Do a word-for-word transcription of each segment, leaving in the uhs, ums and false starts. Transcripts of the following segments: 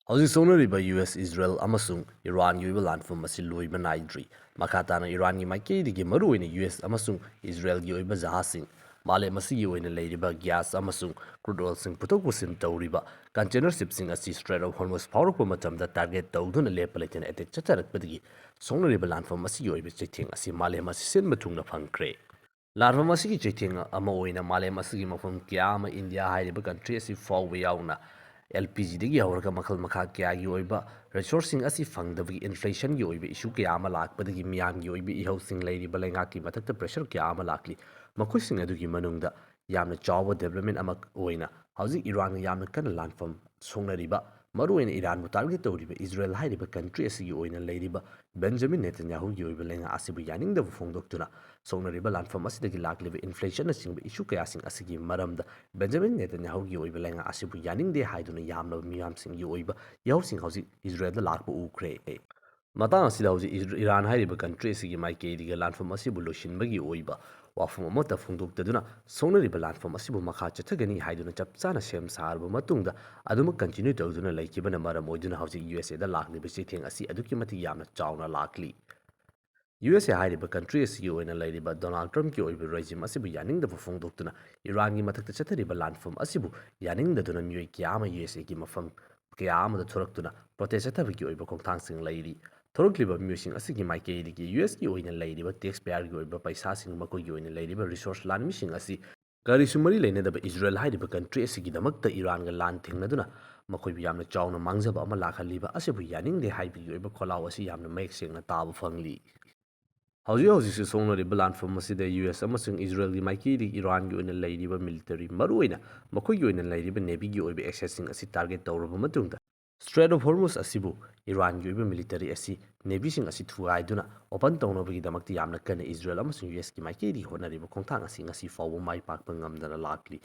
ꯍꯧꯖꯤꯛ ꯁꯣꯛꯅꯔꯤꯕ U S, Israel ꯑꯃꯁꯨꯡ ꯏꯔꯥꯟꯒꯤ ꯑꯣꯏꯕ ꯂꯥꯟꯐꯝ ꯑꯁꯤ ꯂꯣꯏꯕ ꯅꯥꯏꯗ꯭ꯔꯤ꯫ ꯃꯈꯥ ꯇꯥꯅ ꯏꯔꯥꯟꯒꯤ ꯃꯥꯏꯀꯩꯗꯒꯤ ꯃꯔꯨꯑꯣꯏꯅ ꯌꯨ ꯑꯦꯁ ꯑꯃꯁꯨꯡ ꯏꯖꯔꯦꯜꯒꯤ ꯑꯣꯏꯕ ꯖꯍꯥꯖꯁꯤꯡ, ꯃꯥꯂꯦꯝ ꯑꯁꯤꯒꯤ ꯑꯣꯏꯅ ꯂꯩꯔꯤꯕ ꯒ꯭ꯌꯥꯁ ꯑꯃꯁꯨꯡ ꯀ꯭ꯔꯨꯗ ꯑꯣꯏꯜꯁꯤꯡ ꯄꯨꯊꯣꯛ ꯄꯨꯁꯤꯟ ꯇꯧꯔꯤꯕ ꯀꯟꯇꯦꯅꯔ ꯁꯤꯞꯁꯤꯡ ꯑꯁꯤ ꯁ꯭ꯇ꯭ꯔꯦꯠ ꯑꯣꯐ ꯍꯣꯔꯃꯨꯖ ꯐꯥꯎꯔꯛꯄ ꯃꯇꯝꯗ ꯇꯥꯔꯒꯦꯠ ꯇꯧꯗꯨꯅ ꯂꯦꯞꯄ ꯂꯩꯇꯅ ꯑꯦꯇꯦꯛ ꯆꯠꯊꯔꯛꯄꯗꯒꯤ ꯁꯣꯛꯅꯔꯤꯕ ꯂꯥꯟꯐꯝ ꯑꯁꯤꯒꯤ ꯑꯣꯏꯕ ꯆꯩꯊꯦꯡ ꯑꯁꯤ ꯃꯥꯂꯦꯝ ꯑꯁꯤ ꯁꯤꯟꯕ ꯊꯨꯡꯅ ꯐꯪꯈ꯭ꯔꯦ꯫ ꯂꯥꯟꯐꯝ ꯑꯁꯤꯒꯤ ꯆꯩꯊꯦꯡ ꯑꯃ ꯑꯣꯏꯅ ꯃꯥꯂꯦꯝ ꯑꯁꯤꯒꯤ ꯃꯐꯝ ꯀꯌꯥ ꯑꯃ, ꯏꯟꯗꯤꯌꯥ ꯍꯥꯏꯔꯤꯕ ꯀꯟꯇ꯭ꯔꯤ ꯑꯁꯤ ꯐꯥꯎꯕ ꯌꯥꯎꯅ, ꯑꯦꯜ ꯄꯤ ꯖꯤꯗꯒꯤ ꯍꯧꯔꯒ ꯃꯈꯜ ꯃꯈꯥ ꯀꯌꯥꯒꯤ ꯑꯣꯏꯕ ꯔꯤꯁꯣꯔꯁꯁꯤꯡ ꯑꯁꯤ ꯐꯪꯗꯕꯒꯤ ꯏꯟꯐ꯭ꯂꯦꯁꯟꯒꯤ ꯑꯣꯏꯕ ꯏꯁꯨ ꯀꯌꯥ ꯑꯃ ꯂꯥꯛꯄꯗꯒꯤ ꯃꯤꯌꯥꯝꯒꯤ ꯑꯣꯏꯕ ꯏꯍꯧꯁꯤꯡ ꯂꯩꯔꯤꯕ ꯂꯩꯉꯥꯛꯀꯤ ꯃꯊꯛꯇ ꯄ꯭ꯔꯦꯁꯔ ꯀꯌꯥ ꯑꯃ ꯂꯥꯛꯂꯤ꯫ ꯃꯈꯣꯏꯁꯤꯡ ꯑꯗꯨꯒꯤ ꯃꯅꯨꯡꯗ ꯌꯥꯝꯅ ꯆꯥꯎꯕ ꯗꯦꯕꯂꯞꯃꯦꯟ ꯑꯃ ꯑꯣꯏꯅ ꯍꯧꯖꯤꯛ ꯏꯔꯥꯟꯒ ꯌꯥꯝꯅ ꯀꯟꯅ ꯂꯥꯟꯐꯝ ꯁꯣꯛꯅꯔꯤꯕ, ꯃꯔꯨꯑꯣꯏꯅ ꯏꯔꯥꯟꯕꯨ ꯇꯥꯔꯒꯦꯠ ꯇꯧꯔꯤꯕ ꯏꯖꯔꯦꯜ ꯍꯥꯏꯔꯤꯕ ꯀꯟꯇ꯭ꯔꯤ ꯑꯁꯤꯒꯤ ꯑꯣꯏꯅ ꯂꯩꯔꯤꯕ ꯕꯦꯟꯖꯥꯃꯤꯟ ꯅꯦꯇꯟꯌꯥꯍꯨꯒꯤ ꯑꯣꯏꯕ ꯂꯩꯉꯥꯛ ꯑꯁꯤꯕꯨ ꯌꯥꯅꯤꯡꯗꯕ ꯐꯣꯡꯗꯣꯛꯇꯨꯅ ꯁꯣꯛꯅꯔꯤꯕ ꯂꯥꯟꯐꯝ ꯑꯁꯤꯗꯒꯤ ꯂꯥꯛꯂꯤꯕ ꯏꯟꯐ꯭ꯂꯦꯁꯟꯅꯆꯤꯡꯕ ꯏꯁꯨ ꯀꯌꯥꯁꯤꯡ ꯑꯁꯤꯒꯤ ꯃꯔꯝꯗ ꯕꯦꯟꯖꯥꯃꯤꯟ ꯅꯦꯇꯟꯌꯥꯍꯨꯒꯤ ꯑꯣꯏꯕ ꯂꯩꯉꯥꯛ ꯑꯁꯤꯕꯨ ꯌꯥꯅꯤꯡꯗꯦ ꯍꯥꯏꯗꯨꯅ ꯌꯥꯝꯂꯕ ꯃꯤꯌꯥꯝꯁꯤꯡꯒꯤ ꯑꯣꯏꯕ ꯏꯍꯧꯁꯤꯡ ꯍꯧꯖꯤꯛ ꯏꯖꯔꯦꯜꯗ ꯂꯥꯛꯄ ꯎꯈ꯭ꯔꯦ꯫ ꯃꯇꯥꯡ ꯑꯁꯤꯗ ꯍꯧꯖꯤꯛ ꯏꯖ-, ꯏꯔꯥꯟ ꯍꯥꯏꯔꯤꯕ ꯀꯟꯇ꯭ꯔꯤ ꯑꯁꯤꯒꯤ ꯃꯥꯏꯀꯩꯗꯒꯤ ꯂꯥꯟꯐꯝ ꯑꯁꯤꯕꯨ ꯂꯣꯏꯁꯤꯟꯕꯒꯤ ꯑꯣꯏꯕ ꯋꯥꯐꯝ ꯑꯃꯠꯇ ꯐꯣꯡꯗꯣꯛꯇꯗꯨꯅ ꯁꯣꯛꯅꯔꯤꯕ ꯂꯥꯟꯐꯝ ꯑꯁꯤꯕꯨ ꯃꯈꯥ ꯆꯠꯊꯒꯅꯤ ꯍꯥꯏꯗꯨꯅ ꯆꯞ ꯆꯥꯅ ꯁꯦꯝ ꯁꯥꯔꯕ ꯃꯇꯨꯡꯗ ꯑꯗꯨꯃꯛ ꯀꯟꯇꯤꯅ꯭ꯌꯨ ꯇꯧꯗꯨꯅ ꯂꯩꯈꯤꯕꯅ ꯃꯔꯝ ꯑꯣꯏꯗꯨꯅ ꯍꯧꯖꯤꯛ ꯌꯨ ꯑꯦꯁ ꯑꯦꯗ ꯂꯥꯛꯂꯤꯕ ꯆꯩꯊꯦꯡ ꯑꯁꯤ ꯑꯗꯨꯛꯀꯤ ꯃꯇꯤꯛ ꯌꯥꯝꯅ ꯆꯥꯎꯅ ꯂꯥꯛꯂꯤ꯫ ꯌꯨ ꯑꯦꯁ ꯑꯦ ꯍꯥꯏꯔꯤꯕ ꯀꯟꯇ꯭ꯔꯤ ꯑꯁꯤꯒꯤ ꯑꯣꯏꯅ ꯂꯩꯔꯤꯕ ꯗꯣꯅꯥꯜꯗ ꯇ꯭ꯔꯝꯞꯀꯤ ꯑꯣꯏꯕ ꯔꯦꯖꯤꯝ ꯑꯁꯤꯕꯨ ꯌꯥꯅꯤꯡꯗꯕ ꯐꯣꯡꯗꯣꯛꯇꯨꯅ ꯏꯔꯥꯟꯒꯤ ꯃꯊꯛꯇ ꯆꯠꯊꯔꯤꯕ ꯂꯥꯟꯐꯝ ꯑꯁꯤꯕꯨ ꯌꯥꯅꯤꯡꯗꯗꯨꯅ ꯃꯤꯑꯣꯏ ꯀꯌꯥ ꯑꯃ ꯌꯨ ꯑꯦꯁ ꯑꯦꯒꯤ ꯃꯐꯝ ꯀꯌꯥ ꯑꯃꯗ ꯊꯣꯔꯛꯇꯨꯅ ꯄ꯭ꯔꯣꯇꯦꯁ ꯆꯠꯊꯕꯒꯤ ꯑꯣꯏꯕ ꯈꯣꯡꯊꯥꯡꯁꯤꯡ ꯂꯩꯔꯤ꯫ ꯊꯣꯔꯛꯂꯤꯕ ꯃꯤꯑꯣꯏꯁꯤꯡ ꯑꯁꯤꯒꯤ ꯃꯥꯏꯀꯩꯗꯒꯤ ꯌꯨ ꯑꯦꯁꯀꯤ ꯑꯣꯏꯅ ꯂꯩꯔꯤꯕ ꯇꯦꯛꯁ ꯄꯦꯌꯔꯒꯤ ꯑꯣꯏꯕ ꯄꯩꯁꯥꯁꯤꯡ, ꯃꯈꯣꯏꯒꯤ ꯑꯣꯏꯅ ꯂꯩꯔꯤꯕ ꯔꯤꯁꯣꯔꯁ ꯂꯥꯟꯃꯤꯁꯤꯡ ꯑꯁꯤ ꯀꯔꯤꯁꯨ ꯃꯔꯤ ꯂꯩꯅꯗꯕ ꯏꯖꯔꯦꯜ ꯍꯥꯏꯔꯤꯕ ꯀꯟꯇ꯭ꯔꯤ ꯑꯁꯤꯒꯤꯗꯃꯛꯇ ꯏꯔꯥꯟꯒ ꯂꯥꯟ ꯊꯦꯡꯅꯗꯨꯅ ꯃꯈꯣꯏꯕꯨ ꯌꯥꯝꯅ ꯆꯥꯎꯅ ꯃꯥꯡꯖꯕ ꯑꯃ ꯂꯥꯛꯍꯜꯂꯤꯕ ꯑꯁꯤꯕꯨ ꯌꯥꯅꯤꯡꯗꯦ ꯍꯥꯏꯕꯒꯤ ꯑꯣꯏꯕ ꯈꯣꯜꯂꯥꯎ ꯑꯁꯤ ꯌꯥꯝꯅ ꯃꯌꯦꯛ ꯁꯦꯡꯅ ꯇꯥꯕ ꯐꯪꯂꯤ꯫ ꯍꯧꯖꯤꯛ ꯍꯧꯖꯤꯛꯁꯨ ꯁꯣꯛꯅꯔꯤꯕ ꯂꯥꯟꯐꯝ ꯑꯁꯤꯗ ꯌꯨ ꯑꯦꯁ ꯑꯃꯁꯨꯡ ꯏꯖꯔꯦꯜꯒꯤ ꯃꯥꯏꯀꯩꯗꯒꯤ ꯏꯔꯥꯟꯒꯤ ꯑꯣꯏꯅ ꯂꯩꯔꯤꯕ ꯃꯤꯂꯤꯇꯔꯤ, ꯃꯔꯨꯑꯣꯏꯅ ꯃꯈꯣꯏꯒꯤ ꯑꯣꯏꯅ ꯂꯩꯔꯤꯕ ꯅꯦꯚꯤꯒꯤ ꯑꯣꯏꯕ ꯑꯦꯁꯦꯠꯁꯤꯡ ꯑꯁꯤ ꯇꯥꯔꯒꯦꯠ ꯇꯧꯔꯕ ꯃꯇꯨꯡꯗ, ꯁ꯭ꯇ꯭ꯔꯦꯠ ꯑꯣꯐ ꯍꯣꯔꯃꯨꯖ ꯑꯁꯤꯕꯨ ꯏꯔꯥꯟꯒꯤ ꯑꯣꯏꯕ ꯃꯤꯂꯤꯇꯔꯤ ꯑꯁꯤ, ꯅꯦꯚꯤꯁꯤꯡ ꯑꯁꯤ ꯊꯨꯒꯥꯏꯗꯨꯅ ꯑꯣꯄꯟ ꯇꯧꯅꯕꯒꯤꯗꯃꯛꯇ ꯌꯥꯝꯅ ꯀꯟꯅ ꯏꯖꯔꯦꯜ ꯑꯃꯁꯨꯡ ꯌꯨ ꯑꯦꯁꯀꯤ ꯃꯥꯏꯀꯩꯗꯒꯤ ꯍꯣꯠꯅꯔꯤꯕ ꯈꯣꯡꯊꯥꯡ ꯑꯁꯤ ꯉꯁꯤ ꯐꯥꯎꯕ ꯃꯥꯏ ꯄꯥꯛꯄ ꯉꯝꯗꯅ ꯂꯥꯛꯂꯤ꯫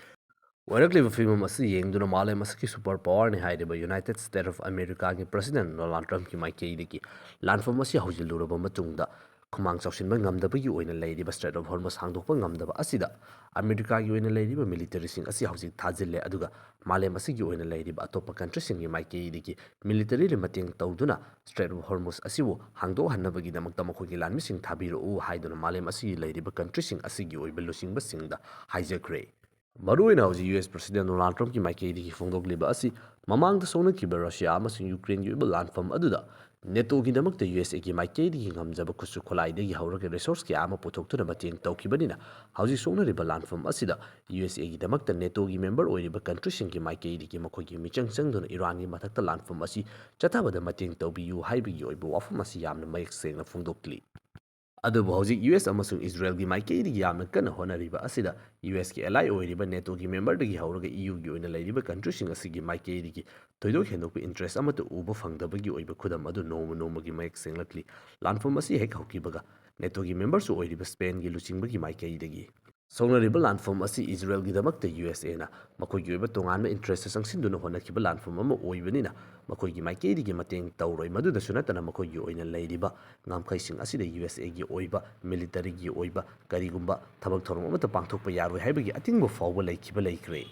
ꯑꯣꯏꯔꯛꯂꯤꯕ ꯐꯤꯕꯝ ꯑꯁꯤ ꯌꯦꯡꯗꯨꯅ ꯃꯥꯂꯦꯝ ꯑꯁꯤꯒꯤ ꯁꯨꯄꯔ ꯄꯥꯋꯔꯅꯤ ꯍꯥꯏꯔꯤꯕ ꯌꯨꯅꯥꯏꯇꯦꯗ ꯁ꯭ꯇꯦꯠ ꯑꯣꯐ ꯑꯃꯦꯔꯤꯀꯥꯒꯤ ꯄ꯭ꯔꯁꯤꯗꯦꯟꯠ ꯗꯣꯅꯥꯜꯗ ꯇ꯭ꯔꯝꯞꯀꯤ ꯃꯥꯏꯀꯩꯗꯒꯤ ꯂꯥꯟꯐꯝ ꯑꯁꯤ ꯍꯧꯖꯤꯜꯂꯨꯔꯕ ꯃꯇꯨꯡꯗ, ꯈꯨꯃꯥꯡ ꯆꯥꯎꯁꯤꯟꯕ ꯉꯝꯗꯕꯒꯤ ꯑꯣꯏꯅ ꯂꯩꯔꯤꯕ Strait of Hormuz ꯍꯥꯡꯗꯣꯛꯄ ꯉꯝꯗꯕ ꯑꯁꯤꯗ ꯑꯃꯦꯔꯤꯀꯥꯒꯤ ꯑꯣꯏꯅ ꯂꯩꯔꯤꯕ militaryꯁꯤꯡ ꯑꯁꯤ ꯍꯧꯖꯤꯛ ꯊꯥꯖꯤꯜꯂꯦ, ꯑꯗꯨꯒ ꯃꯥꯂꯦꯝ ꯑꯁꯤꯒꯤ ꯑꯣꯏꯅ ꯂꯩꯔꯤꯕ ꯑꯇꯣꯞꯄ countryꯁꯤꯡꯒꯤ ꯃꯥꯏꯀꯩꯗꯒꯤ militaryꯗ ꯃꯇꯦꯡ ꯇꯧꯗꯨꯅ Strait of Hormuz ꯑꯁꯤꯕꯨ ꯍꯥꯡꯗꯣꯛꯍꯟꯅꯕꯒꯤꯗꯃꯛꯇ ꯃꯈꯣꯏꯒꯤ ꯂꯥꯟꯃꯤꯁꯤꯡ ꯊꯥꯕꯤꯔꯛꯎ ꯍꯥꯏꯗꯨꯅ ꯃꯥꯂꯦꯝ ꯑꯁꯤꯒꯤ ꯂꯩꯔꯤꯕ countryꯁꯤꯡ ꯑꯁꯤꯒꯤ ꯑꯣꯏꯕ ꯂꯨꯆꯤꯡꯕꯁꯤꯡꯗ ꯍꯥꯏꯖꯈ꯭ꯔꯦ꯫ ꯃꯔꯨꯑꯣꯏꯅ ꯍꯧꯖꯤꯛ US President Donald Trumpꯀꯤ ꯃꯥꯏꯀꯩꯗꯒꯤ ꯐꯣꯡꯗꯣꯛꯂꯤꯕ ꯑꯁꯤ ꯃꯃꯥꯡꯗ ꯁꯣꯛꯅꯈꯤꯕ Russiaꯒꯤ ꯑꯣꯏꯕ ꯂꯥꯟꯐꯝ ꯑꯗꯨꯗ NATOꯒꯤꯗꯃꯛꯇ USAꯒꯤ ꯃꯥꯏꯀꯩꯗꯒꯤ ꯉꯝꯖꯕ ꯈꯨꯠꯁꯨ ꯈꯨꯠꯂꯥꯏꯗꯒꯤ ꯍꯧꯔꯒ resource ꯀꯌꯥ ꯑꯃ ꯄꯨꯊꯣꯛꯇꯨꯅ ꯃꯇꯦꯡ ꯇꯧꯈꯤꯕꯅꯤꯅ, ꯍꯧꯖꯤꯛ ꯁꯣꯛꯅꯔꯤꯕ ꯂꯥꯟꯐꯝ ꯑꯁꯤꯗ USAꯒꯤꯗꯃꯛꯇ NATOꯒꯤ member ꯑꯣꯏꯔꯤꯕ countryꯁꯤꯡꯒꯤ ꯃꯥꯏꯀꯩꯗꯒꯤ ꯃꯈꯣꯏꯒꯤ ꯃꯤꯆꯪ ꯆꯪꯗꯨꯅ ꯏꯔꯥꯟꯒꯤ ꯃꯊꯛꯇ ꯂꯥꯟꯐꯝ ꯑꯁꯤ ꯆꯠꯊꯕꯗ ꯃꯇꯦꯡ ꯇꯧꯕꯤꯌꯨ ꯍꯥꯏꯕꯒꯤ ꯑꯣꯏꯕ ꯋꯥꯐꯝ ꯑꯁꯤ ꯌꯥꯝꯅ ꯃꯌꯦꯛ ꯁꯦꯡꯅ ꯐꯣꯡꯗꯣꯛꯂꯤ꯫ ꯑꯗꯨꯕꯨ ꯍꯧꯖꯤꯛ US ꯑꯃꯁꯨꯡ ꯏꯖꯔꯦꯜꯒꯤ ꯃꯥꯏꯀꯩꯗꯒꯤ ꯌꯥꯝꯅ ꯀꯟꯅ ꯍꯣꯠꯅꯔꯤꯕ ꯑꯁꯤꯗ USꯀꯤ ally ꯑꯣꯏꯔꯤꯕ NATOꯒꯤ memberꯗꯒꯤ ꯍꯧꯔꯒ EUꯒꯤ ꯑꯣꯏꯅ ꯂꯩꯔꯤꯕ countryꯁꯤꯡ ꯑꯁꯤꯒꯤ ꯃꯥꯏꯀꯩꯗꯒꯤ ꯊꯣꯏꯗꯣꯛ ꯍꯦꯟꯗꯣꯛꯄ interest ꯑꯃꯠꯇ ꯎꯕ ꯐꯪꯗꯕꯒꯤ ꯑꯣꯏꯕ ꯈꯨꯗꯝ ꯑꯗꯨ ꯅꯣꯡꯃ ꯅꯣꯡꯃꯒꯤ ꯃꯌꯦꯛ ꯁꯦꯡꯂꯛꯂꯤ꯫ ꯂꯥꯟꯐꯝ ꯑꯁꯤ ꯍꯦꯛ ꯍꯧꯈꯤꯕꯒ NATOꯒꯤ memberꯁꯨ ꯑꯣꯏꯔꯤꯕ Spainꯒꯤ ꯂꯨꯆꯤꯡꯕꯒꯤ ꯃꯥꯏꯀꯩꯗꯒꯤ ꯁꯣꯛꯅꯔꯤꯕ ꯂꯥꯟꯐꯝ ꯑꯁꯤ ꯏꯖꯔꯦꯜꯒꯤꯗꯃꯛꯇ USAꯅ ꯃꯈꯣꯏꯒꯤ ꯑꯣꯏꯕ ꯇꯣꯉꯥꯟꯕ interest ꯆꯪꯁꯤꯟꯗꯨꯅ ꯍꯣꯠꯅꯈꯤꯕ ꯂꯥꯟꯐꯝ ꯑꯃ ꯑꯣꯏꯕꯅꯤꯅ, ꯃꯈꯣꯏꯒꯤ ꯃꯥꯏꯀꯩꯗꯒꯤ ꯃꯇꯦꯡ ꯇꯧꯔꯣꯏ꯫ ꯃꯗꯨꯗꯁꯨ ꯅꯠꯇꯅ, ꯃꯈꯣꯏꯒꯤ ꯑꯣꯏꯅ ꯂꯩꯔꯤꯕ ꯉꯝꯈꯩꯁꯤꯡ ꯑꯁꯤꯗ USAꯒꯤ ꯑꯣꯏꯕ militaryꯒꯤ ꯑꯣꯏꯕ ꯀꯔꯤꯒꯨꯝꯕ ꯊꯕꯛ ꯊꯧꯔꯝ ꯑꯃꯠꯇ ꯄꯥꯡꯊꯣꯛꯄ ꯌꯥꯔꯣꯏ ꯍꯥꯏꯕꯒꯤ ꯑꯊꯤꯡꯕ ꯐꯥꯎꯕ ꯂꯩꯈꯤꯕ ꯂꯩꯈ꯭ꯔꯦ꯫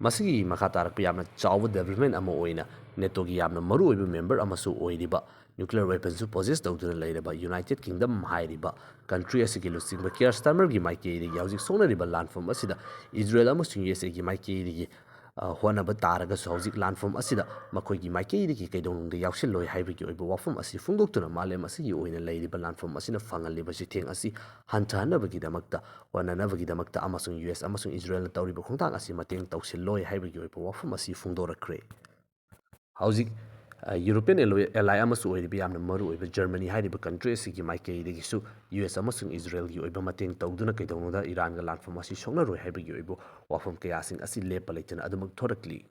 ꯃꯁꯤꯒꯤ ꯃꯈꯥ ꯇꯥꯔꯛꯄ ꯌꯥꯝꯅ ꯆꯥꯎꯕ development ꯑꯃ ꯑꯣꯏꯅ NATOꯒꯤ ꯌꯥꯝꯅ ꯃꯔꯨꯑꯣꯏꯕ member ꯑꯃꯁꯨ ꯑꯣꯏꯔꯤꯕ, nuclear weaponsꯁꯨ possess ꯇꯧꯗꯨꯅ ꯂꯩꯔꯕ United Kingdom ꯍꯥꯏꯔꯤꯕ country ꯑꯁꯤꯒꯤ ꯂꯨꯆꯤꯡꯕ Keir Starmerꯒꯤ ꯃꯥꯏꯀꯩꯗꯒꯤ ꯍꯧꯖꯤꯛ ꯁꯣꯛꯅꯔꯤꯕ ꯂꯥꯟꯐꯝ ꯑꯁꯤꯗ ꯏꯖꯔꯦꯜ ꯑꯃꯁꯨꯡ USAꯒꯤ ꯃꯥꯏꯀꯩꯗꯒꯤ, ꯑ, ꯍꯣꯠꯅꯕ ꯇꯥꯔꯒꯁꯨ, ꯍꯧꯖꯤꯛ ꯂꯥꯟꯐꯝ ꯑꯁꯤꯗ ꯃꯈꯣꯏꯒꯤ ꯃꯥꯏꯀꯩꯗꯒꯤ ꯀꯩꯗꯧꯅꯨꯡꯗ ꯌꯥꯎꯁꯤꯜꯂꯣꯏ ꯍꯥꯏꯕꯒꯤ ꯑꯣꯏꯕ ꯋꯥꯐꯝ ꯑꯁꯤ ꯐꯣꯡꯗꯣꯛꯇꯨꯅ ꯃꯥꯂꯦꯝ ꯑꯁꯤꯒꯤ ꯑꯣꯏꯅ ꯂꯩꯔꯤꯕ ꯂꯥꯟꯐꯝ ꯑꯁꯤꯅ ꯐꯪꯍꯜꯂꯤꯕ ꯆꯩꯊꯦꯡ ꯑꯁꯤ ꯍꯟꯊꯍꯟꯅꯕꯒꯤꯗꯃꯛꯇ ꯍꯣꯠꯅꯅꯕꯒꯤꯗꯃꯛꯇ ꯑꯃꯁꯨꯡ US ꯑꯃꯁꯨꯡ ꯏꯖꯔꯦꯜꯅ ꯇꯧꯔꯤꯕ ꯈꯣꯡꯊꯥꯡ ꯑꯁꯤ ꯃꯇꯦꯡ ꯇꯧꯁꯤꯜꯂꯣꯏ ꯍꯥꯏꯕꯒꯤ ꯑꯣꯏꯕ ꯋꯥꯐꯝ ꯑꯁꯤ ꯐꯣꯡꯗꯣꯔꯛꯈ꯭ꯔꯦ꯫ ꯍꯧꯖꯤꯛ, ꯑ, European ally, ally ꯑꯃꯁꯨ ꯑꯣꯏꯔꯤꯕ ꯌꯥꯝꯅ ꯃꯔꯨ ꯑꯣꯏꯕ Germany ꯍꯥꯏꯔꯤꯕ country ꯑꯁꯤꯒꯤ ꯃꯥꯏꯀꯩꯗꯒꯤꯁꯨ US ꯑꯃꯁꯨꯡ ꯏꯖꯔꯦꯜꯒꯤ ꯑꯣꯏꯕ ꯃꯇꯦꯡ ꯇꯧꯗꯨꯅ ꯀꯩꯗꯧꯅꯨꯡꯗ ꯏꯔꯥꯟꯒ ꯂꯥꯟꯐꯝ ꯑꯁꯤ ꯁꯣꯛꯅꯔꯣꯏ ꯍꯥꯏꯕꯒꯤ ꯑꯣꯏꯕ ꯋꯥꯐꯝ ꯀꯌꯥꯁꯤꯡ ꯑꯁꯤ ꯂꯦꯞꯄ ꯂꯩꯇꯅ ꯑꯗꯨꯃꯛ ꯊꯣꯔꯛꯂꯤ꯫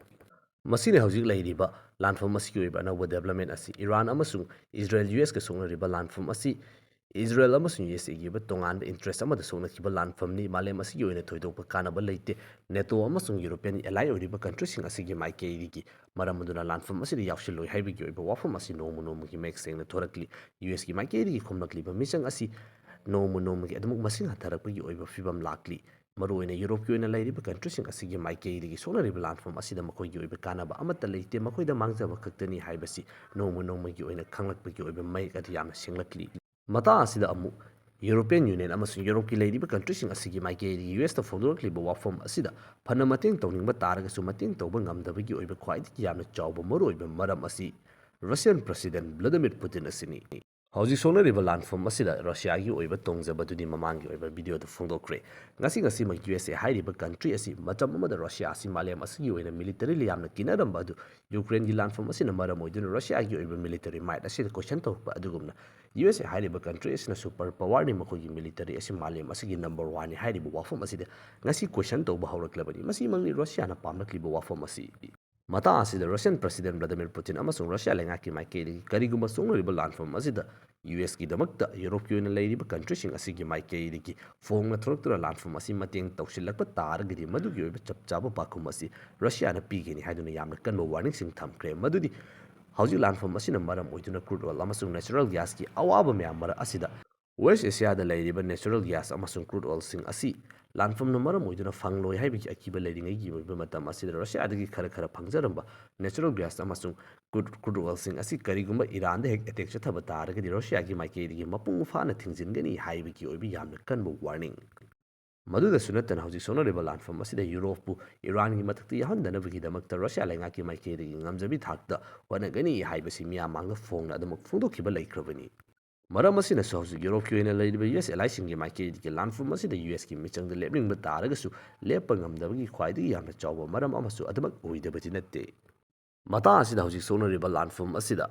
ꯃꯁꯤꯅ ꯍꯧꯖꯤꯛ ꯂꯩꯔꯤꯕ ꯂꯥꯟꯐꯝ ꯑꯁꯤꯒꯤ ꯑꯣꯏꯕ ꯑꯅꯧꯕ development ꯑꯁꯤ ꯏꯔꯥꯟ ꯑꯃꯁꯨꯡ ꯏꯖꯔꯦꯜ USꯀ ꯁꯣꯛꯅꯔꯤꯕ ꯂꯥꯟꯐꯝ ꯑꯁꯤ ꯏꯖꯔꯦꯜ ꯑꯃꯁꯨꯡ ꯌꯨ ꯑꯦꯁ ꯑꯦꯒꯤ ꯑꯣꯏꯕ ꯇꯣꯉꯥꯟꯕ ꯏꯟꯇꯔꯦꯁ ꯑꯃꯗ ꯁꯣꯛꯅꯈꯤꯕ ꯂꯥꯟꯐꯝꯅꯤ꯫ ꯃꯥꯂꯦꯝ ꯑꯁꯤꯒꯤ ꯑꯣꯏꯅ ꯊꯣꯏꯗꯣꯛꯄ ꯀꯥꯟꯅꯕ ꯂꯩꯇꯦ꯫ ꯅꯦꯇꯣ ꯑꯃꯁꯨꯡ ꯌꯨꯔꯣꯄꯤꯌꯟ ꯑꯦꯂꯥꯏ ꯑꯣꯏꯔꯤꯕ ꯀꯟꯇ꯭ꯔꯤꯁꯤꯡ ꯑꯁꯤꯒꯤ ꯃꯥꯏꯀꯩꯗꯒꯤ꯫ ꯃꯔꯝ ꯑꯗꯨꯅ ꯂꯥꯟꯐꯝ ꯑꯁꯤꯗ ꯌꯥꯎꯁꯤꯜꯂꯣꯏ ꯍꯥꯏꯕꯒꯤ ꯑꯣꯏꯕ ꯋꯥꯐꯝ ꯑꯁꯤ ꯅꯣꯡꯃ ꯅꯣꯡꯃꯒꯤ ꯃꯌꯦꯛ ꯁꯦꯡꯅ ꯊꯣꯔꯛꯂꯤ꯫ ꯌꯨ ꯑꯦꯁꯀꯤ ꯃꯥꯏꯀꯩꯗꯒꯤ ꯈꯨꯝꯂꯛꯂꯤꯕ ꯃꯤꯆꯪ ꯑꯁꯤ ꯅꯣꯡꯃ ꯅꯣꯡꯃꯒꯤ ꯑꯗꯨꯃꯛ ꯃꯁꯤꯡ ꯍꯟꯊꯔꯛꯄꯒꯤ ꯑꯣꯏꯕ ꯐꯤꯕꯝ ꯂꯥꯛꯂꯤ꯫ ꯃꯔꯨꯑꯣꯏꯅ ꯌꯨꯔꯣꯞꯀꯤ ꯑꯣꯏꯅ ꯂꯩꯔꯤꯕ ꯀꯟꯇ꯭ꯔꯤꯁꯤꯡ ꯑꯁꯤꯒꯤ ꯃꯥꯏꯀꯩꯗꯒꯤ ꯁꯣꯛꯅꯔꯤꯕ ꯂꯥꯟꯐꯝ ꯑꯁꯤꯗ ꯃꯈꯣꯏꯒꯤ ꯑꯣꯏꯕ ꯀꯥꯟꯅꯕ ꯑꯃꯠꯇ ꯂꯩꯇꯦ, ꯃꯈꯣꯏꯗ ꯃꯥꯡꯖꯕ ꯈꯛꯇꯅꯤ ꯍꯥꯏꯕꯁꯤ ꯅꯣꯡꯃ ꯅꯣꯡꯃꯒꯤ ꯑꯣꯏꯅ ꯈꯪꯂꯛꯄꯒꯤ ꯑꯣꯏꯕ ꯃꯌꯦꯛ ꯑꯗꯨ ꯌꯥꯝꯅ ꯁꯦꯡꯂꯛꯂꯤ꯫ ꯃꯇꯥꯡ ꯑꯁꯤꯗ ꯑꯃꯨꯛ ꯌꯨꯔꯣꯄꯤꯌꯟ ꯌꯨꯅꯤꯌꯟ ꯑꯃꯁꯨꯡ ꯌꯨꯔꯣꯞꯀꯤ ꯂꯩꯔꯤꯕ ꯀꯟꯇ꯭ꯔꯤꯁꯤꯡ ꯑꯁꯤꯒꯤ ꯃꯥꯏꯀꯩꯗꯒꯤ ꯌꯨ ꯑꯦꯁꯇ ꯐꯣꯡꯗꯣꯔꯛꯂꯤꯕ ꯋꯥꯐꯝ ꯑꯁꯤꯗ ꯐꯅ ꯃꯇꯦꯡ ꯇꯧꯅꯤꯡꯕ ꯇꯥꯔꯒꯁꯨ ꯃꯇꯦꯡ ꯇꯧꯕ ꯉꯝꯗꯕꯒꯤ ꯑꯣꯏꯕ ꯈ꯭ꯋꯥꯏꯗꯒꯤ ꯌꯥꯝꯅ ꯆꯥꯎꯕ ꯃꯔꯨꯑꯣꯏꯕ ꯃꯔꯝ ꯑꯁꯤ ꯔꯁꯤꯌꯟ ꯄ꯭ꯔꯁꯤꯗꯦꯟ ꯚ꯭ꯂꯥꯗꯤꯃꯤꯔ ꯄꯨꯇꯤꯟ ꯑꯁꯤꯅꯤ꯫ ꯍꯧꯖꯤꯛ ꯁꯣꯛꯅꯔꯤꯕ ꯂꯥꯟꯐꯝ ꯑꯁꯤꯗ ꯔꯁꯤꯌꯥꯒꯤ ꯑꯣꯏꯕ ꯇꯣꯡꯖꯕꯗꯨꯗꯤ ꯃꯃꯥꯡꯒꯤ ꯑꯣꯏꯕ ꯚꯤꯗꯤꯑꯣꯗ ꯐꯣꯡꯗꯣꯛꯈ꯭ꯔꯦ꯫ ꯉꯁꯤ ꯉꯁꯤꯃꯛ ꯌꯨ ꯑꯦꯁ ꯑꯦ ꯍꯥꯏꯔꯤꯕ ꯀꯟꯇ꯭ꯔꯤ ꯑꯁꯤ ꯃꯇꯝ ꯑꯃꯗ ꯔꯁꯤꯌꯥ ꯑꯁꯤ ꯃꯥꯂꯦꯝ ꯑꯁꯤꯒꯤ ꯑꯣꯏꯅ ꯃꯤꯂꯤꯇꯔꯤꯂꯤ ꯌꯥꯝꯅ ꯀꯤꯅꯔꯝꯕ ꯑꯗꯨ ꯌꯨꯀ꯭ꯔꯦꯟꯒꯤ ꯂꯥꯟꯐꯝ ꯑꯁꯤꯅ ꯃꯔꯝ ꯑꯣꯏꯗꯨꯅ ꯔꯁꯤꯌꯥꯒꯤ ꯑꯣꯏꯕ ꯃꯤꯂꯤꯇꯔꯤ ꯃꯥꯏꯠ ꯑꯁꯤꯗ ꯀꯣꯏꯁꯟ ꯇꯧꯔꯛꯄ ꯑꯗꯨꯒꯨꯝꯅ ꯌꯨ ꯑꯦꯁ ꯑꯦ ꯍꯥꯏꯔꯤꯕ ꯀꯟꯇ꯭ꯔꯤ ꯑꯁꯤꯅ ꯁꯨꯄꯔ ꯄꯋꯥꯔꯅꯤ, ꯃꯈꯣꯏꯒꯤ ꯃꯤꯂꯤꯇꯔꯤ ꯑꯁꯤ ꯃꯥꯂꯦꯝ ꯑꯁꯤꯒꯤ ꯅꯝꯕꯔ ꯋꯥꯟꯅꯤ ꯍꯥꯏꯔꯤꯕ ꯋꯥꯐꯝ ꯑꯁꯤꯗ ꯉꯁꯤ ꯀꯣꯏꯁꯟ ꯇꯧꯕ ꯍꯧꯔꯛꯂꯕꯅꯤ꯫ ꯃꯁꯤꯃꯛꯅꯤ ꯔꯁꯤꯌꯥꯅ ꯄꯥꯝꯂꯛꯂꯤꯕ ꯋꯥꯐꯝ ꯑꯁꯤ꯫ ꯃꯇꯥꯡ ꯑꯁꯤꯗ ꯔꯁꯤꯌꯟ ꯄ꯭ꯔꯁꯤꯗꯦꯟ ꯚ꯭ꯂꯥꯗꯤꯃꯤꯔ ꯄꯨꯇꯤꯟ ꯑꯃꯁꯨꯡ ꯔꯁꯤꯌꯥ ꯂꯩꯉꯥꯛꯀꯤ ꯃꯥꯏꯀꯩꯗꯒꯤ ꯀꯔꯤꯒꯨꯝꯕ ꯁꯣꯛꯅꯔꯤꯕ ꯂꯥꯟꯐꯝ ꯑꯁꯤꯗ ꯌꯨ ꯑꯦꯁꯀꯤꯗꯃꯛꯇ ꯌꯨꯔꯣꯞꯀꯤ ꯑꯣꯏꯅ ꯂꯩꯔꯤꯕ ꯀꯟꯇ꯭ꯔꯤꯁꯤꯡ ꯑꯁꯤꯒꯤ ꯃꯥꯏꯀꯩꯗꯒꯤ ꯐꯣꯡꯅ ꯊꯣꯔꯛꯇꯨꯅ ꯂꯥꯟꯐꯝ ꯑꯁꯤ ꯃꯇꯦꯡ ꯇꯧꯁꯤꯜꯂꯛꯄ ꯇꯥꯔꯒꯗꯤ ꯃꯗꯨꯒꯤ ꯑꯣꯏꯕ ꯆꯞ ꯆꯥꯕ ꯄꯥꯎꯈꯨꯝ ꯑꯁꯤ ꯔꯁꯤꯌꯥꯅ ꯄꯤꯒꯅꯤ ꯍꯥꯏꯗꯨꯅ ꯌꯥꯝꯅ ꯀꯟꯕ ꯋꯥꯔꯅꯤꯡꯁꯤꯡ ꯊꯝꯈ꯭ꯔꯦ꯫ ꯃꯗꯨꯗꯤ ꯍꯧꯖꯤꯛ ꯂꯥꯟꯐꯝ ꯑꯁꯤꯅ ꯃꯔꯝ ꯑꯣꯏꯗꯨꯅ ꯀ꯭ꯔꯨꯗ ꯑꯣꯏꯜ ꯑꯃꯁꯨꯡ ꯅꯦꯆꯔꯦꯜ ꯒ꯭ꯌꯥꯁꯀꯤ ꯑꯋꯥꯕ ꯃꯌꯥꯝ ꯃꯔꯛ ꯑꯁꯤꯗ ꯋꯦꯁ ꯑꯦꯁꯤꯌꯥꯗ ꯂꯩꯔꯤꯕ ꯅꯦꯆꯔꯦꯜ ꯒ꯭ꯌꯥꯁ ꯑꯃꯁꯨꯡ ꯀ꯭ꯔꯨꯗ ꯑꯣꯏꯜꯁꯤꯡ ꯑꯁꯤ ꯂꯥꯟꯐꯝꯅ ꯃꯔꯝ ꯑꯣꯏꯗꯨꯅ ꯐꯪꯂꯣꯏ ꯍꯥꯏꯕꯒꯤ ꯑꯀꯤꯕ ꯂꯩꯔꯤꯉꯩꯒꯤ ꯑꯣꯏꯕ ꯃꯇꯝ ꯑꯁꯤꯗ ꯔꯁꯤꯌꯥꯗꯒꯤ ꯈꯔ ꯈꯔ ꯐꯪꯖꯔꯝꯕ ꯅꯦꯆꯔꯦꯜ ꯒ꯭ꯌꯥꯁ ꯑꯃꯁꯨꯡ ꯀ꯭ꯔꯨꯗ, ꯀ꯭ꯔꯨꯗ ꯑꯣꯏꯜꯁꯤꯡ ꯑꯁꯤ ꯀꯔꯤꯒꯨꯝꯕ ꯏꯔꯥꯟꯗ ꯍꯦꯛ ꯑꯦꯇꯦꯛ ꯆꯠꯊꯕ ꯇꯥꯔꯒꯗꯤ ꯔꯁꯤꯌꯥꯒꯤ ꯃꯥꯏꯀꯩꯗꯒꯤ ꯃꯄꯨꯡ ꯐꯥꯅ ꯊꯤꯡꯖꯤꯟꯒꯅꯤ ꯍꯥꯏꯕꯒꯤ ꯑꯣꯏꯕ ꯌꯥꯝꯅ ꯀꯟꯕ ꯋꯥꯔꯅꯤꯡ꯫ ꯃꯗꯨꯗꯁꯨ ꯅꯠꯇꯅ ꯍꯧꯖꯤꯛ ꯁꯣꯛꯅꯔꯤꯕ ꯂꯥꯟꯐꯝ ꯑꯁꯤꯗ ꯌꯨꯔꯣꯞꯄꯨ ꯏꯔꯥꯟꯒꯤ ꯃꯊꯛꯇ ꯌꯥꯎꯍꯟꯗꯅꯕꯒꯤꯗꯃꯛꯇ ꯔꯁꯤꯌꯥ ꯂꯩꯉꯥꯛꯀꯤ ꯃꯥꯏꯀꯩꯗꯒꯤ ꯉꯝꯖꯕꯤ ꯊꯥꯛꯇ ꯍꯣꯠꯅꯒꯅꯤ ꯍꯥꯏꯕꯁꯤ ꯃꯤꯌꯥꯝ ꯃꯥꯡꯗ ꯐꯣꯡꯅ ꯑꯗꯨꯃꯛ ꯐꯣꯡꯗꯣꯛꯈꯤꯕ ꯂꯩꯈ꯭ꯔꯕꯅꯤ꯫ ꯃꯔꯝ ꯑꯁꯤꯅꯁꯨ ꯍꯧꯖꯤꯛ ꯌꯨꯔꯣꯞꯀꯤ ꯑꯣꯏꯅ ꯂꯩꯔꯤꯕ ꯌꯨ ꯑꯦꯁ ꯑꯦꯂꯥꯏꯁꯤꯡꯒꯤ ꯃꯥꯏꯀꯩꯗꯒꯤ ꯂꯥꯟꯐꯝ ꯑꯁꯤꯗ ꯌꯨ ꯑꯦꯁꯀꯤ ꯃꯤꯆꯪꯗ ꯂꯦꯞꯅꯤꯡꯕ ꯇꯥꯔꯒꯁꯨ ꯂꯦꯞꯄ ꯉꯝꯗꯕꯒꯤ ꯈ꯭ꯋꯥꯏꯗꯒꯤ ꯌꯥꯝꯅ ꯆꯥꯎꯕ ꯃꯔꯝ ꯑꯃꯁꯨ ꯑꯗꯨꯃꯛ ꯑꯣꯏꯗꯕꯗꯤ ꯅꯠꯇꯦ꯫ ꯃꯇꯥꯡ ꯑꯁꯤꯗ ꯍꯧꯖꯤꯛ ꯁꯣꯛꯅꯔꯤꯕ ꯂꯥꯟꯐꯝ ꯑꯁꯤꯗ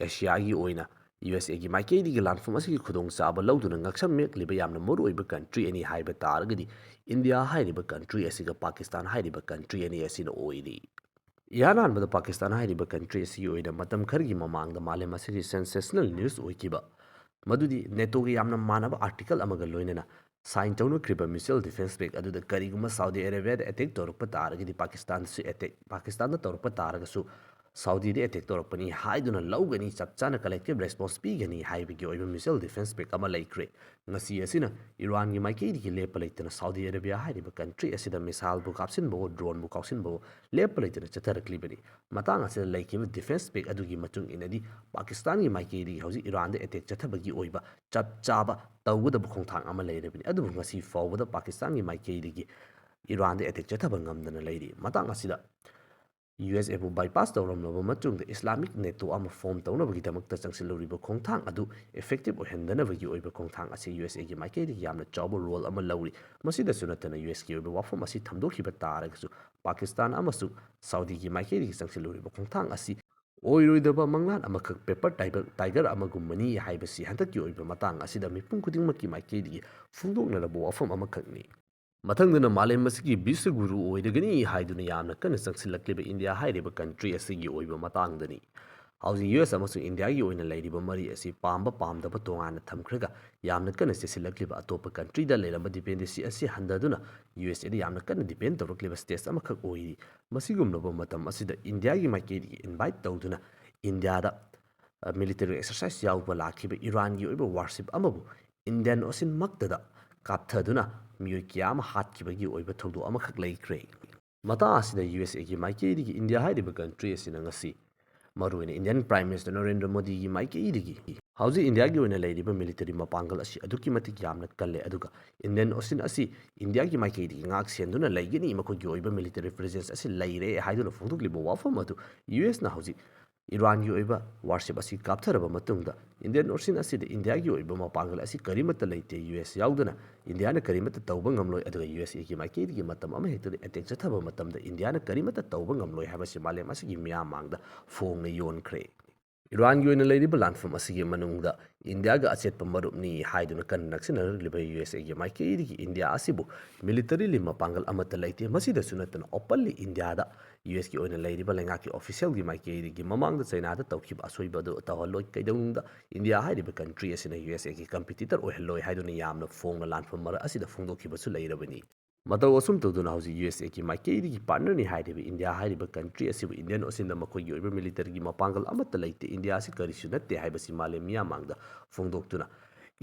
ꯑꯦꯁꯤꯌꯥꯒꯤ ꯑꯣꯏꯅ ꯌꯨ ꯑꯦꯁ ꯑꯦꯒꯤ ꯃꯥꯏꯀꯩꯗꯒꯤ ꯂꯥꯟꯐꯝ ꯑꯁꯤꯒꯤ ꯈꯨꯗꯣꯡꯆꯥꯕ ꯂꯧꯗꯨꯅ ꯉꯛꯁꯝ ꯃꯦꯛꯂꯤꯕ ꯌꯥꯝꯅ ꯃꯔꯨꯑꯣꯏꯕ ꯀꯟꯇ꯭ꯔꯤ ꯑꯅꯤ ꯍꯥꯏꯕ ꯇꯥꯔꯒꯗꯤ ꯏꯟꯗꯤꯌꯥ ꯍꯥꯏꯔꯤꯕ ꯀꯟꯇ꯭ꯔꯤ ꯑꯁꯤꯒ ꯄꯥꯀꯤꯁꯇꯥꯟ ꯍꯥꯏꯔꯤꯕ ꯀꯟꯇ꯭ꯔꯤ ꯑꯅꯤ ꯑꯁꯤꯅ ꯑꯣꯏꯔꯤ꯫ ꯏꯍꯥꯟ ꯍꯥꯟꯕꯗ ꯄꯥꯀꯤꯁꯇꯥꯟ ꯍꯥꯏꯔꯤꯕ ꯀꯟꯇ꯭ꯔꯤ ꯑꯁꯤꯒꯤ ꯑꯣꯏꯅ ꯃꯇꯝ ꯈꯔꯒꯤ ꯃꯃꯥꯡꯗ ꯃꯥꯂꯦꯝ ꯑꯁꯤꯒꯤ ꯁꯦꯟꯁꯦꯁꯅꯦꯜ ꯅ꯭ꯌꯨꯁ ꯑꯣꯏꯈꯤꯕ ꯃꯗꯨꯗꯤ ꯅꯦꯇꯣꯒꯤ ꯌꯥꯝꯅ ꯃꯥꯟꯅꯕ ꯑꯥꯔꯇꯤꯀꯜ ꯑꯃꯒ ꯂꯣꯏꯅꯅ ꯁꯥꯏꯟ ꯇꯧꯅꯈ꯭ꯔꯤꯕ ꯃ꯭ꯌꯨꯆꯨꯋꯦꯜ ꯗꯤꯐꯦꯟꯁ ꯄꯦꯛ ꯑꯗꯨꯗ ꯀꯔꯤꯒꯨꯝꯕ ꯁꯥꯎꯗꯤ ꯑꯔꯦꯕꯤꯌꯥꯗ ꯑꯦꯇꯦꯛ ꯇꯧꯔꯛꯄ ꯇꯥꯔꯒꯗꯤ ꯄꯥꯀꯤꯁꯇꯥꯟꯗꯁꯨ ꯑꯦꯇꯦꯛ, ꯄꯥꯀꯤꯁꯇꯥꯟꯗ ꯇꯧꯔꯛꯄ ꯇꯥꯔꯒꯁꯨ ꯁꯥꯎꯗꯤꯗ ꯑꯦꯇꯦꯛ ꯇꯧꯔꯛꯄꯅꯤ ꯍꯥꯏꯗꯨꯅ ꯂꯧꯒꯅꯤ, ꯆꯞ ꯆꯥꯅ ꯀꯂꯦꯛꯇꯤꯚ ꯔꯦꯁꯄꯣꯟꯁ ꯄꯤꯒꯅꯤ ꯍꯥꯏꯕꯒꯤ ꯑꯣꯏꯕ ꯃ꯭ꯌꯨꯆꯨꯋꯦꯜ ꯗꯤꯐꯦꯟꯁ ꯄꯦꯛ ꯑꯃ ꯂꯩꯈ꯭ꯔꯦ꯫ ꯉꯁꯤ ꯑꯁꯤꯅ ꯏꯔꯥꯟꯒꯤ ꯃꯥꯏꯀꯩꯗꯒꯤ ꯂꯦꯞꯄ ꯂꯩꯇꯅ ꯁꯥꯎꯗꯤ ꯑꯔꯦꯕꯤꯌꯥ ꯍꯥꯏꯔꯤꯕ ꯀꯟꯇ꯭ꯔꯤ ꯑꯁꯤꯗ ꯃꯤꯁꯥꯏꯜꯕꯨ ꯀꯥꯞꯁꯤꯟꯕꯋꯣ, ꯗ꯭ꯔꯣꯟꯕꯨ ꯀꯥꯞꯁꯤꯟꯕꯋꯣ ꯂꯦꯞꯄ ꯂꯩꯇꯅ ꯆꯠꯊꯔꯛꯂꯤꯕꯅꯤ꯫ ꯃꯇꯥꯡ ꯑꯁꯤꯗ ꯂꯩꯈꯤꯕ ꯗꯤꯐꯦꯟꯁ ꯄꯦꯛ ꯑꯗꯨꯒꯤ ꯃꯇꯨꯡ ꯏꯟꯅꯗꯤ ꯄꯥꯀꯤꯁꯇꯥꯟꯒꯤ ꯃꯥꯏꯀꯩꯗꯒꯤ ꯍꯧꯖꯤꯛ ꯏꯔꯥꯟꯗ ꯑꯦꯇꯦꯛ ꯆꯠꯊꯕꯒꯤ ꯑꯣꯏꯕ ꯆꯞ ꯆꯥꯕ ꯇꯧꯒꯗꯕ ꯈꯣꯡꯊꯥꯡ ꯑꯃ ꯂꯩꯔꯕꯅꯤ꯫ ꯑꯗꯨꯕꯨ ꯉꯁꯤ ꯐꯥꯎꯕꯗ ꯄꯥꯀꯤꯁꯇꯥꯟꯒꯤ ꯃꯥꯏꯀꯩꯗꯒꯤ ꯏꯔꯥꯟꯗ ꯑꯦꯇꯦꯛ ꯆꯠꯊꯕ ꯉꯝꯗꯅ ꯂꯩꯔꯤ꯫ ꯃꯇꯥꯡ ꯑꯁꯤꯗ ꯌꯨ ꯑꯦꯁ ꯑꯦꯕꯨ ꯕꯥꯏꯄꯥꯁ ꯇꯧꯔꯝꯂꯕ ꯃꯇꯨꯡꯗ ꯏꯁꯂꯥꯃꯤꯛ ꯅꯦꯇꯣ ꯑꯃ ꯐꯣꯔꯝ ꯇꯧꯅꯕꯒꯤꯗꯃꯛꯇ ꯆꯪꯁꯤꯜꯂꯨꯔꯤꯕ ꯈꯣꯡꯊꯥꯡ ꯑꯗꯨ ꯏꯐꯦꯛꯇꯤꯚ ꯑꯣꯏꯍꯟꯗꯅꯕꯒꯤ ꯑꯣꯏꯕ ꯈꯣꯡꯊꯥꯡ ꯑꯁꯤ ꯌꯨ ꯑꯦꯁ ꯑꯦꯒꯤ ꯃꯥꯏꯀꯩꯗꯒꯤ ꯌꯥꯝꯅ ꯆꯥꯎꯕ ꯔꯣꯜ ꯑꯃ ꯂꯧꯔꯤ꯫ ꯃꯁꯤꯗꯁꯨ ꯅꯠꯇꯅ ꯌꯨ ꯑꯦꯁꯀꯤ ꯑꯣꯏꯕ ꯋꯥꯐꯝ ꯑꯁꯤ ꯊꯝꯗꯣꯛꯈꯤꯕ ꯇꯥꯔꯒꯁꯨ ꯄꯥꯀꯤꯁꯇꯥꯟ ꯑꯃꯁꯨꯡ ꯁꯥꯎꯗꯤꯒꯤ ꯃꯥꯏꯀꯩꯗꯒꯤ ꯆꯪꯁꯤꯜꯂꯨꯔꯤꯕ ꯈꯣꯡꯊꯥꯡ ꯑꯁꯤ ꯑꯣꯏꯔꯣꯏꯗꯕ ꯃꯪꯂꯥꯟ ꯑꯃꯈꯛ, ꯄꯦꯄꯔ ꯇꯥꯏꯒꯔ, ꯇꯥꯏꯒꯔ ꯑꯃꯒꯨꯝꯕꯅꯤ ꯍꯥꯏꯕꯁꯤ ꯍꯟꯗꯛꯀꯤ ꯑꯣꯏꯕ ꯃꯇꯥꯡ ꯑꯁꯤꯗ ꯃꯤꯄꯨꯝ ꯈꯨꯗꯤꯡꯃꯛꯀꯤ ꯃꯥꯏꯀꯩꯗꯒꯤ ꯐꯣꯡꯗꯣꯛꯅꯔꯕ ꯋꯥꯐꯝ ꯑꯃꯈꯛꯅꯤ꯫ ꯃꯊꯪꯗꯅ ꯃꯥꯂꯦꯝ ꯑꯁꯤꯒꯤ ꯕꯤꯁ꯭ꯋ ꯒꯨꯔꯨ ꯑꯣꯏꯔꯒꯅꯤ ꯍꯥꯏꯗꯨꯅ ꯌꯥꯝꯅ ꯀꯟꯅ ꯆꯪꯁꯤꯜꯂꯛꯂꯤꯕ ꯏꯟꯗꯤꯌꯥ ꯍꯥꯏꯔꯤꯕ ꯀꯟꯇ꯭ꯔꯤ ꯑꯁꯤꯒꯤ ꯑꯣꯏꯕ ꯃꯇꯥꯡꯗꯅꯤ꯫ ꯍꯧꯖꯤꯛ ꯌꯨ ꯑꯦꯁ ꯑꯃꯁꯨꯡ ꯏꯟꯗꯤꯌꯥꯒꯤ ꯑꯣꯏꯅ ꯂꯩꯔꯤꯕ ꯃꯔꯤ ꯑꯁꯤ ꯄꯥꯝꯕ ꯄꯥꯝꯗꯕ ꯇꯣꯉꯥꯟꯅ ꯊꯝꯈ꯭ꯔꯒ ꯌꯥꯝꯅ ꯀꯟꯅ ꯆꯦꯁꯤꯜꯂꯛꯂꯤꯕ ꯑꯇꯣꯞꯄ ꯀꯟꯇ꯭ꯔꯤꯗ ꯂꯩꯔꯝꯕ ꯗꯤꯄꯦꯟꯗꯦꯟꯁꯤ ꯑꯁꯤ ꯍꯟꯊꯗꯨꯅ ꯌꯨ ꯑꯦꯁ ꯑꯦꯗ ꯌꯥꯝꯅ ꯀꯟꯅ ꯗꯤꯄꯦꯟ ꯇꯧꯔꯛꯂꯤꯕ ꯁ꯭ꯇꯦꯠꯁ ꯑꯃꯈꯛ ꯑꯣꯏꯔꯤ꯫ ꯃꯁꯤꯒꯨꯝꯂꯕ ꯃꯇꯝ ꯑꯁꯤꯗ ꯏꯟꯗꯤꯌꯥꯒꯤ ꯃꯥꯏꯀꯩꯗꯒꯤ ꯏꯟꯚꯥꯏꯠ ꯇꯧꯗꯨꯅ ꯏꯟꯗꯤꯌꯥꯗ, ꯑ, ꯃꯤꯂꯤꯇꯔꯤ ꯑꯦꯛꯁꯔꯁꯥꯏꯁ ꯌꯥꯎꯕ ꯂꯥꯛꯈꯤꯕ ꯏꯔꯥꯟꯒꯤ ꯑꯣꯏꯕ ꯋꯥꯔꯁꯤꯞ ꯑꯃꯕꯨ ꯏꯟꯗꯤꯌꯟ ꯑꯣꯁꯤꯟꯃꯛꯇꯗ ꯀꯥꯞꯊꯗꯨꯅ ꯃꯤꯑꯣꯏ ꯀꯌꯥ ꯑꯃ ꯍꯥꯠꯈꯤꯕꯒꯤ ꯑꯣꯏꯕ ꯊꯧꯗꯣꯛ ꯑꯃꯈꯛ ꯂꯩꯈ꯭ꯔꯦ꯫ ꯃꯇꯥꯡ ꯑꯁꯤꯗ ꯌꯨ ꯑꯦꯁ ꯑꯦꯒꯤ ꯃꯥꯏꯀꯩꯗꯒꯤ ꯏꯟꯗꯤꯌꯥ ꯍꯥꯏꯔꯤꯕ ꯀꯟꯇ꯭ꯔꯤ ꯑꯁꯤꯅ ꯉꯁꯤ ꯃꯔꯨꯑꯣꯏꯅ ꯏꯟꯗꯤꯌꯟ ꯄ꯭ꯔꯥꯏꯝ ꯃꯤꯅꯤꯁꯇꯔ ꯅꯔꯦꯟꯗ꯭ꯔ ꯃꯣꯗꯤꯒꯤ ꯃꯥꯏꯀꯩꯗꯒꯤ ꯍꯧꯖꯤꯛ ꯏꯟꯗꯤꯌꯥꯒꯤ ꯑꯣꯏꯅ ꯂꯩꯔꯤꯕ ꯃꯤꯂꯤꯇꯔꯤ ꯃꯄꯥꯡꯒꯜ ꯑꯁꯤ ꯑꯗꯨꯛꯀꯤ ꯃꯇꯤꯛ ꯌꯥꯝꯅ ꯀꯜꯂꯦ, ꯑꯗꯨꯒ ꯏꯟꯗꯤꯌꯟ ꯑꯣꯁꯤꯟ ꯑꯁꯤ ꯏꯟꯗꯤꯌꯥꯒꯤ ꯃꯥꯏꯀꯩꯗꯒꯤ ꯉꯥꯛ ꯁꯦꯟꯗꯨꯅ ꯂꯩꯒꯅꯤ, ꯃꯈꯣꯏꯒꯤ ꯑꯣꯏꯕ ꯃꯤꯂꯤꯇꯔꯤ ꯄ꯭ꯔꯦꯖꯦꯟꯁ ꯑꯁꯤ ꯂꯩꯔꯦ ꯍꯥꯏꯗꯨꯅ ꯐꯣꯡꯗꯣꯛꯂꯤꯕ ꯋꯥꯐꯝ ꯑꯗꯨ ꯌꯨ ꯑꯦꯁꯅ ꯍꯧꯖꯤꯛ ꯏꯔꯥꯟꯒꯤ ꯑꯣꯏꯕ ꯋꯥꯔꯁꯤꯞ ꯑꯁꯤ ꯀꯥꯞꯊꯔꯕ ꯃꯇꯨꯡꯗ ꯏꯟꯗꯤꯌꯟ ꯑꯣꯁꯤꯟ ꯑꯁꯤꯗ ꯏꯟꯗꯤꯌꯥꯒꯤ ꯑꯣꯏꯕ ꯃꯄꯥꯡꯒꯜ ꯑꯁꯤ ꯀꯔꯤꯃꯠꯇ ꯂꯩꯇꯦ, ꯌꯨ ꯑꯦꯁ ꯌꯥꯎꯗꯅ ꯏꯟꯗꯤꯌꯥꯅ ꯀꯔꯤꯃꯠꯇ ꯇꯧꯕ ꯉꯝꯂꯣꯏ, ꯑꯗꯨꯒ ꯌꯨ ꯑꯦꯁ ꯑꯦꯒꯤ ꯃꯥꯏꯀꯩꯗꯒꯤ ꯃꯇꯝ ꯑꯃꯍꯦꯛꯇꯗ ꯑꯦꯇꯦꯛ ꯆꯠꯊꯕ ꯃꯇꯝꯗ ꯏꯟꯗꯤꯌꯥꯅ ꯀꯔꯤꯃꯠꯇ ꯇꯧꯕ ꯉꯝꯂꯣꯏ ꯍꯥꯏꯕꯁꯤ ꯃꯥꯂꯦꯝ ꯑꯁꯤꯒꯤ ꯃꯤꯌꯥꯝ ꯃꯥꯡꯗ ꯐꯣꯡꯅ ꯌꯣꯟꯈ꯭ꯔꯦ꯫ ꯏꯔꯥꯟꯒꯤ ꯑꯣꯏꯅ ꯂꯩꯔꯤꯕ ꯂꯥꯟꯐꯝ ꯑꯁꯤꯒꯤ ꯃꯅꯨꯡꯗ ꯏꯟꯗꯤꯌꯥꯒ ꯑꯆꯦꯠꯄ ꯃꯔꯨꯞꯅꯤ ꯍꯥꯏꯗꯨꯅ ꯀꯟꯅ ꯅꯛꯁꯤꯟꯅꯔꯛꯂꯤꯕ ꯌꯨ ꯑꯦꯁ ꯑꯦꯒꯤ ꯃꯥꯏꯀꯩꯗꯒꯤ ꯏꯟꯗꯤꯌꯥ ꯑꯁꯤꯕꯨ ꯃꯤꯂꯤꯇꯔꯤꯂꯤ ꯃꯄꯥꯡꯒꯜ ꯑꯃꯠꯇ ꯂꯩꯇꯦ꯫ ꯃꯁꯤꯗꯁꯨ ꯅꯠꯇꯅ openly ꯏꯟꯗꯤꯌꯥꯗ ꯌꯨ ꯑꯦꯁꯀꯤ ꯑꯣꯏꯅ ꯂꯩꯔꯤꯕ ꯂꯩꯉꯥꯛꯀꯤ ꯑꯣꯐꯤꯁꯤꯌꯦꯜꯒꯤ ꯃꯥꯏꯀꯩꯗꯒꯤ ꯃꯃꯥꯡꯗ ꯆꯩꯅꯥꯗ ꯇꯧꯈꯤꯕ ꯑꯁꯣꯏꯕ ꯑꯗꯨ ꯇꯧꯍꯜꯂꯣꯏ꯫ ꯀꯩꯗꯧꯅꯨꯡꯗ ꯏꯟꯗꯤꯌꯥ ꯍꯥꯏꯔꯤꯕ ꯀꯟꯇ꯭ꯔꯤ ꯑꯁꯤꯅ ꯌꯨ ꯑꯦꯁ ꯑꯦꯒꯤ ꯀꯝꯄꯤꯇꯤꯇꯔ ꯑꯣꯏꯍꯜꯂꯣꯏ ꯍꯥꯏꯗꯨꯅ ꯌꯥꯝꯅ ꯐꯣꯡꯅ ꯂꯥꯟꯐꯝ ꯃꯔꯛ ꯑꯁꯤꯗ ꯐꯣꯡꯗꯣꯛꯈꯤꯕꯁꯨ ꯂꯩꯔꯕꯅꯤ꯫ ꯃꯇꯧ ꯑꯁꯨꯝ ꯇꯧꯗꯨꯅ ꯍꯧꯖꯤꯛ ꯌꯨ ꯑꯦꯁ ꯑꯦꯒꯤ ꯃꯥꯏꯀꯩꯗꯒꯤ ꯄꯥꯔꯠꯅꯔꯅꯤ ꯍꯥꯏꯔꯤꯕ ꯏꯟꯗꯤꯌꯥ ꯍꯥꯏꯔꯤꯕ ꯀꯟꯇ꯭ꯔꯤ ꯑꯁꯤꯕꯨ ꯏꯟꯗꯤꯌꯟ ꯑꯣꯁꯤꯟꯗ ꯃꯈꯣꯏꯒꯤ ꯑꯣꯏꯕ ꯃꯤꯂꯤꯇꯔꯤꯒꯤ ꯃꯄꯥꯡꯒꯜ ꯑꯃꯠꯇ ꯂꯩꯇꯦ, ꯏꯟꯗꯤꯌꯥ ꯑꯁꯤ ꯀꯔꯤꯁꯨ ꯅꯠꯇꯦ ꯍꯥꯏꯕꯁꯤ ꯃꯥꯂꯦꯝ ꯃꯤꯌꯥꯝ ꯃꯥꯡꯗ ꯐꯣꯡꯗꯣꯛꯇꯨꯅ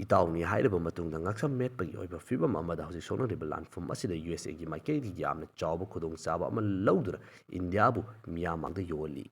ꯏꯇꯥꯎꯅꯤ ꯍꯥꯏꯔꯕ ꯃꯇꯨꯡꯗ ꯉꯛꯁꯝ ꯃꯦꯠꯄꯒꯤ ꯑꯣꯏꯕ ꯐꯤꯕꯝ ꯑꯃꯗ ꯍꯧꯖꯤꯛ ꯁꯣꯛꯅꯔꯤꯕ ꯂꯥꯟꯐꯝ ꯑꯁꯤꯗ ꯌꯨ ꯑꯦꯁ ꯑꯦꯒꯤ ꯃꯥꯏꯀꯩꯗꯒꯤ ꯌꯥꯝꯅ ꯆꯥꯎꯕ ꯈꯨꯗꯣꯡꯆꯥꯕ ꯑꯃ ꯂꯧꯗꯨꯅ ꯏꯟꯗꯤꯌꯥꯕꯨ ꯃꯤꯌꯥꯝ ꯃꯥꯡꯗ ꯌꯣꯜꯂꯤ꯫